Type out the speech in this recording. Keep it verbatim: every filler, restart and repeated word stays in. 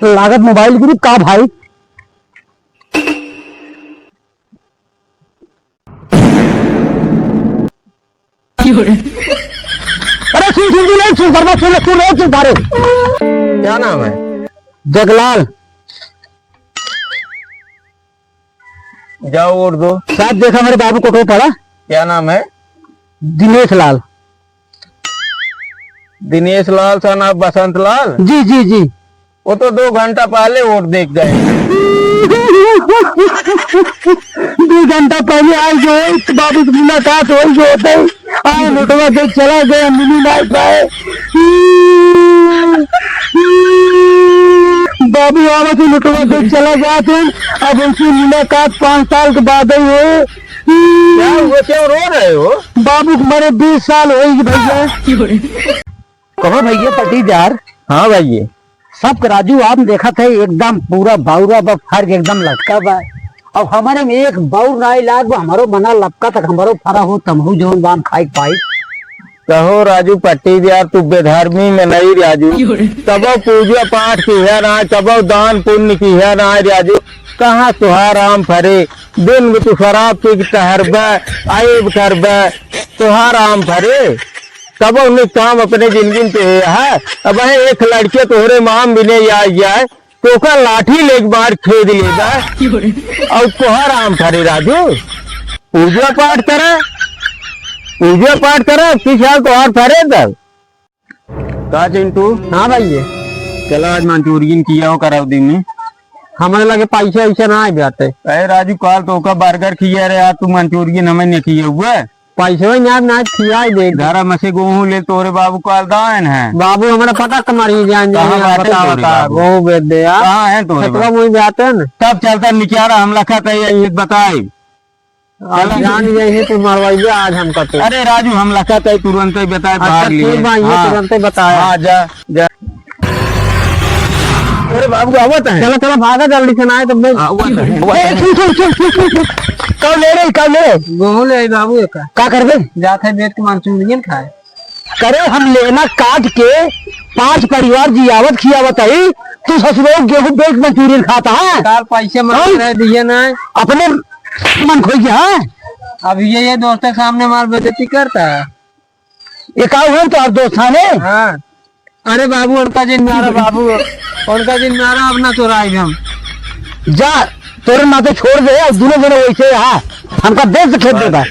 लागत मोबाइल गिरी का भाई? अरे सुन, सुन, सुन, सुन, सुन, सुन, सुन, सुन, सुन। क्या नाम है? जगलाल। जाओ वोट दो। साहब, देखा, मेरे बाबू को पड़ा। क्या नाम है? दिनेश लाल। दिनेश लाल son of बसंत लाल? जी, जी, जी। वो तो दो घंटा पहले वोट देख गए। दो घंटा पहले आए जो है, तो बाबू से मुलाकात हो जो होते ही, आए नोटवा दे चला गया, मिली ना पाए। बाबू आवा तो नोटवा दे चला जाते हैं, अब उनसे मुलाकात पाँच साल के बाद ही हो। क्या हुआ, क्यों रो रहे हो? बाबू के मरे बीस साल होई भैया। कहो भैया पटीदार। हाँ भैया। सबके राजू आप देखत है एकदम पूरा बाउरा बा, फर्क एकदम लटका बा। अब हमारे में एक बाउर नाई लाग बा, हमारो मना लपका तक हमारो फरा हो, तमहू जौन बाम खाई पाई। कहो राजू पटीदार, तू बेधर्मी में नहीं राजू। कबो पूजा पाठ किहे ना, कबो दान पुण्य किहे ना राजू। कहाँ तोहार आम फरे? दिन में तू शराब पी के टहरबे, आएब करबे, तोहार आम फरे। कबो नहीं काम अपने जिंदगी में पे है। अब है एक लड़के तोहरे माम बिने आ जाए, तो ओकर लाठी लेके बाहर खेद लेबे। और तोहार आम फरे राजू। पूजा पाठ करे, पूजा पाठ करे, पिछाल तोहार फरे तब। का चिंटू? हाँ भैया। चला आज मंचूरियन किया हो कराओ दिन में। हमारे लगे पैसे वैसे ना आए बाटे। अरे राजू, काल तो का बर्गर किया रे, आज तू मंचूरियन हमें नहीं किया हुआ। पैसे वही ना, ना खियाई दे। धरा मसे गेहूं ले तोरे बाबू काल दायन है। बाबू हमारा पता तुम्हारी जान कहाँ जाए, बाटे बताओ तोरे का, बाबू? गेहूं बेच दे यार। कहाँ है तोरे खेतवा बाबू? मुई जाते हैं ना। तब चलता निकारा हम लखा तय ये बताए। अब जान गए हैं तो मरवाइए आज हमका तो। अरे राजू, हम लखा तय तुरंत ही बताए, अच्छा, भाग लिए। ठीक बा, ये हाँ। तुरंत ही बताया। हाँ, जा, जा। अरे बाबू, आवत है। चलो, चलो, भागा जल्दी से, ना आए तो मैं आवत है, आवत है। ए, सुन, सुन, सुन। कब ले रहे, कब ले रहे? गेहूं ले आई बाबू, एक का करबे? जात है बेच के मंचूरियन खाए। करे हम लेना काट के पांच परिवार जियावत खियावत है, तू ससुरो गेहूं बेच मंचूरियन खाता है? काल पैसे मांग हाँ? रहे दिए ना। अपने मन खोई के, हाँ? अब ये, ये दोस्त के सामने हमार बेइज्जती करता है। ये का हुआ तो आप दोस्त थाने? हाँ। अरे बाबू, उनका जिन मारा बाबू, उनका जिन मारा, अब ना चोराई हम। जा, तोरे नाते छोड़ दे, और दोनों जने वैसे, हाँ, हमका देख के खेत देता है।